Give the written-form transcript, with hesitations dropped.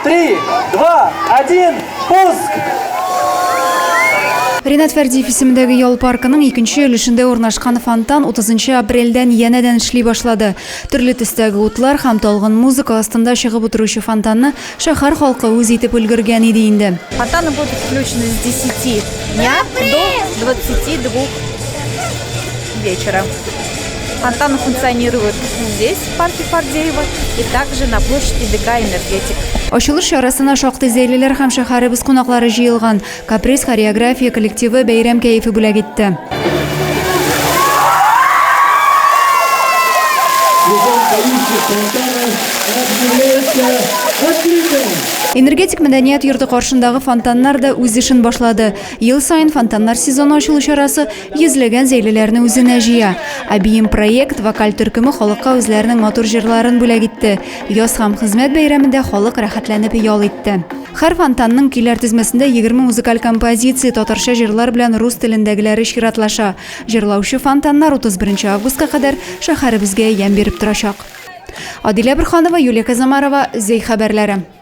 Три, два, один, пуск! Ринат Фәрдиев исемендәге ял паркының икенче өлешендә урнашкан фонтан 30 апрельдән янәдән эшли башлады. Төрле төстәге утлар һәм талгын музыка астында чыгып утыручы фонтанны шәһәр халкы үз итеп өлгергән иде инде. Фонтаны будут включены с 10 дня до 22 вечера. Фонтаны функционируют здесь, в парке Фардеева, и также на площади ДК «Энергетик». Ачылыш чарасына шактый зәйлеләр һәм шәһәребез кунаклары җыелган. Каприз хореография коллективы бәйрәм кәефе бүләк итте. Энергетик мәдәният йорты каршындагы фонтаннар да үз эшен башлады. Ел саен фонтаннар сезоны ачылу чарасы йөзләгән зәйлеләрне үзенә җыя. Әбием проект вокаль төркеме халыкка үзләренең матур җырларын бүләк итте. Яз һәм хезмәт бәйрәмендә халык рәхәтләнеп ял итте. Һәр фонтанның көйләр тезмәсендә 20 музыкаль композиция, татарча җырлар белән рус телендәгеләре чиратлаша. Җырлаучы фонтаннар 31 августка кадәр шәһәребезгә ямь биреп торачак. Адилә Борһанова, Юлия Казамарова, Зәй хәбәрләре.